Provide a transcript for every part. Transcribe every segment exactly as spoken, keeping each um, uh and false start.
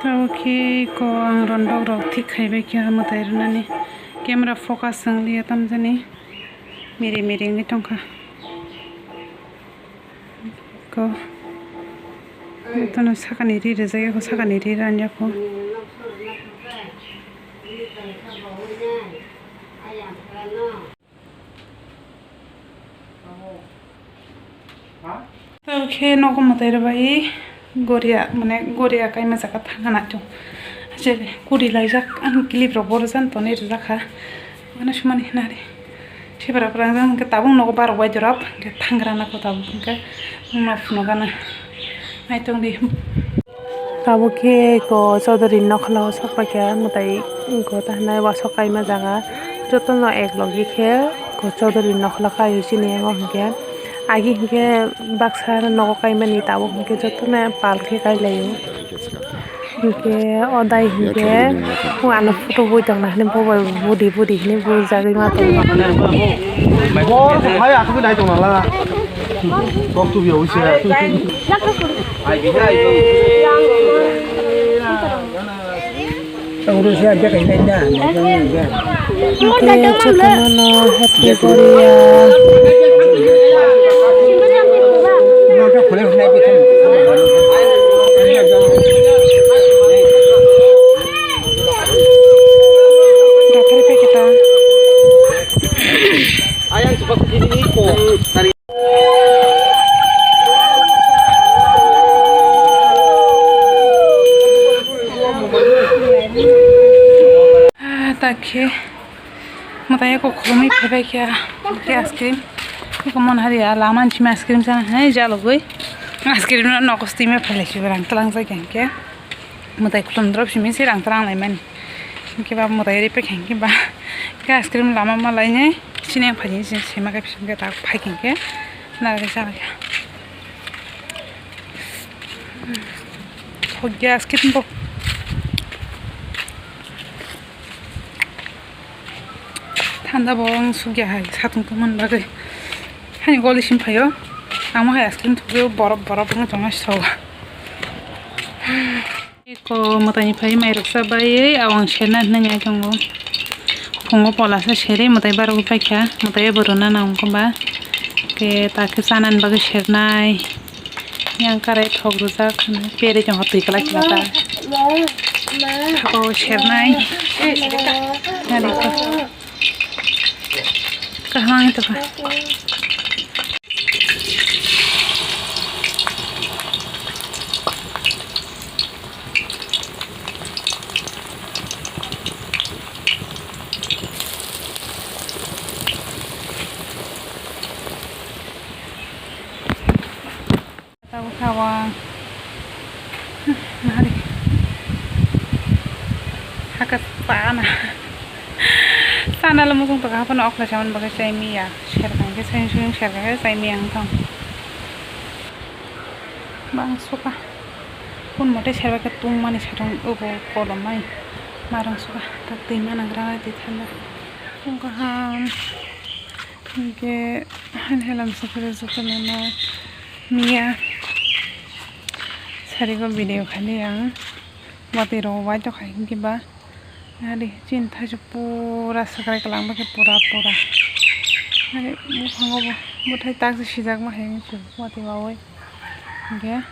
Tamo khe ko ang rondok rok thik khai bai kha mwtai rwnani. Camera focus wng liya tamjani. Miri miri wngwi tongkha. Ko. Tono sakani ri rijak ya ko, sakani ri ranya ko. Tamo khe nogo mwtai rwbai goria, mane goria kaima jaga thangna naitong. Je kuri laijak, ani clip rok bo rwjan tonwi rwjak kha. Mane sumani hinari. Sibra phrang jang khe tabuk nogo barok bai jorap, khe thangra nako tabuk, khe wngma phunukgana. Naitongdi. Tabuk khe eko Chaudhary nokhla o sokphaikha mwtai, eko ta hinai wasok kaima jaga. Jotono ek logi khe eko Chaudhary nokhla kaio chini yango hinkhe. Agi hinkhe baksa nogo kaimani tabuk hinkhe jotono pal khe kailaio. Hinkhe o dai hinkhe o ano photo bui tongna hinwi bo bai budi budi hinwi bujagwi ma tongo. Bor hai aku dai tongna la. Kok tu biyo se. Khe jotono no happy goria. Dakhari packet o. Ah, ta khe mwtai eko khulumwi phaibai khe, khe ice cream. Eko mon hariya lama ni simi ice cream chana hinwi jalogwi. Ice cream no nogo steam e phailai si berang twlang jai khe. Mwtai khulum drop simi se rang twlang laimani. Hinkhe ba mwtai ri paikha hinkhe ba khe ice cream lama ma lainai. Chini ang phaini se sema khe bisingo ta phai hinkhe nara khe chana khe. Thok ya ice cream bo. Thanda bo ang sugya hai satung tongmani bagwi. Hani goli sim phaio. Amo hai ice cream thugwi borop borop wngwi tongma sogo. Eko mwtaini phai mairok cha baiwi awang serna hinwi nai tongo. Phungo pola sa seri mwtai barogwi paikha. Mwtai bo rwna nango ba. Ke ta khe chanani bagwi sernai. Yang karai thok rwjak hinwi peri tongkha twi kwlai khna ta. Thakao sernai. Nari ko. Kaham wngwi tongkha. Tabuk kha o ang. Nari. Haka sana. Sana le muchung tongkha haphano okhlai samani bagwi chai miya. Serkang khe chai suyung serkang khe chai miya wngthang. Bang suka. Kun mote serba khe tungmani satong obo kolom mai. Marang suka. Tak twi manang gra twi thanda. Tungkha ham. Hinkhe hani helam sokre jotono no miya. Sarigo video khali ang. Watwi rok waitokha hinkhe ba. Ari chini thaisuk pura swkrai kwlangma khe pura pura. Ari buphango bo bwthai taksa sijakma hai wngkhe watwi wawi. Hinkhe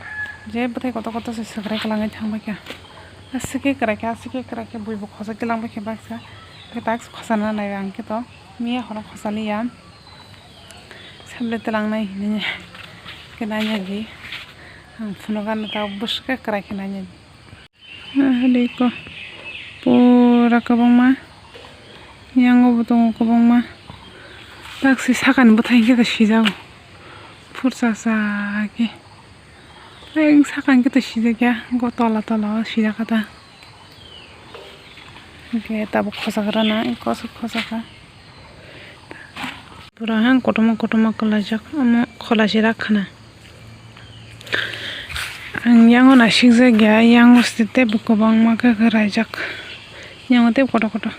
je bwthai kotor kotor se swkrai kwlangwi thangbaikha. Aswk khe kwraikhe aswk khe kwraikhe buibo khojakhe langbaikha baksa. Hinkhe taksa khosana nai ang khe to. Miya horo khosaliya. Sable twlangnai hinwi khe nainani. Ang phunukgana tabuk bwswk khe kwrai khe nainani. Ahadiko pura kwbangma. Yango bo tongo kwbangma. Taksi sakani bwthai khe sijago. Phursa sa khe. Ayang saka hwnkhe to sijakya, go tola tola o sijakha ta. Hwnkhe tabuk khojakrana, kosok khojaka. Pura hang kotorma kotorma kwlaijak, omo khwlai se rakhana. Ang yango naisik jakya, yango se teibo kwbangma khe kwraijak. Yango tei kotor kotor.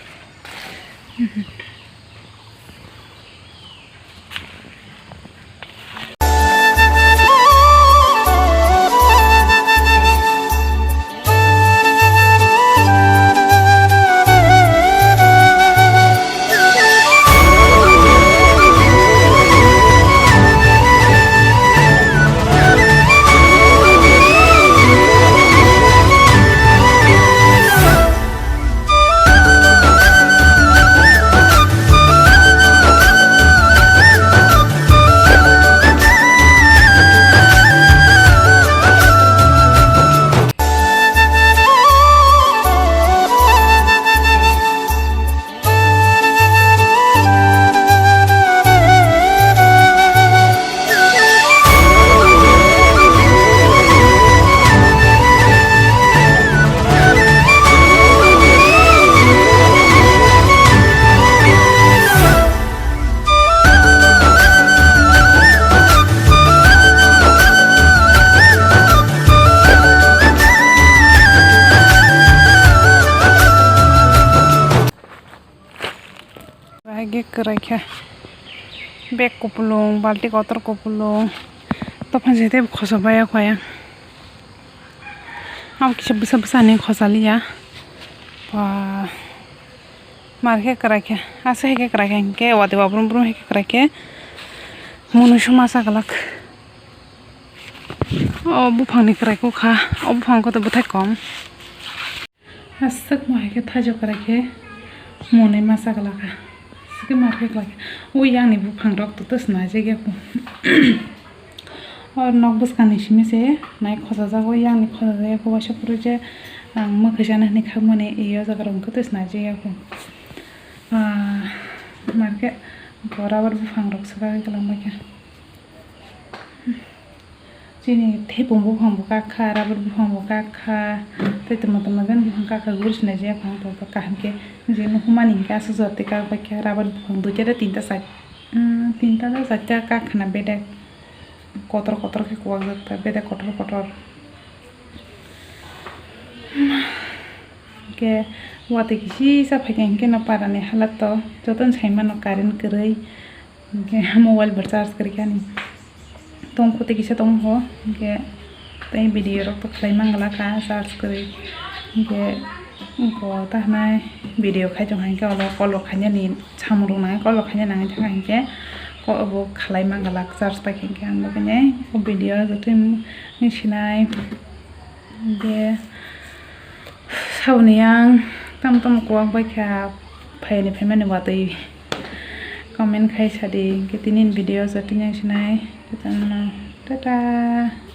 Kwrai khe. Bag kupulung, balti kotor kupulung. Tophan se tei khosa baya khoya. Abo kisa bwsa bwsa ni khosa liya. Ba. Mar khe kwrai khe. Asa hai khe kwrai khe. Hinkhe wati wa brum brum hai khe kwrai khe. Munu suma sa glak. O buphang ni kwrai khe kha. O buphang khe to bwthai kom. Aswk mo hai khe thaichuk kwrai khe monwi masa glak kha. Aswk khe mar khe glak kha. O yang ni buphang rok to twi swnajak ya kho. O nok bwskang ni simi se nai khosajak, o yang ni khosajak ya kho, waisa phuru je ang mwkhwisa na hinwi khakmani, e o jaga rok hwnkhe twi swnajak ya kho. Ah, mar khe bo rubber buphang rok swkagwi kwlangbai kha. Chini thepung buphang bo kak kha, rubber buphang bo kak kha, tei tongma tongma jani buphang kak kha, guri sinai je buphang tong tong kaham khe je nuhumani hinkhe aswk jora tei kak bai kha, rubber buphang duita tei tinta char, umm, tinta tei charta kak khna bedek kotor kotor khe kuwak jak ta, bedek kotor kotor. Hinkhe watwi kisa phai khe hinkhe no para ni halat to jotono sai mano current kwrwi. Hinkhe mobile bo charge kwrwi kha ani. Tong khe tei kisa tong kho. Hinkhe tei video rok to khlai man glak kha charge kwrwi. Hinkhe bo ta hwnai video khai tong kha hinkhe olo call rok khainani samung rok nangnai, call rok khaina nangwi thangkha hinkhe bo khlai man glak charge pai kha hinkhe ang bo khainai o video joto wng sinai. Hinkhe saboni yang tamo tamo kuwak bai kha phaini phaimani watwi comment khai sadi. Hinkhe tini ni video joto wng sinai. Tata.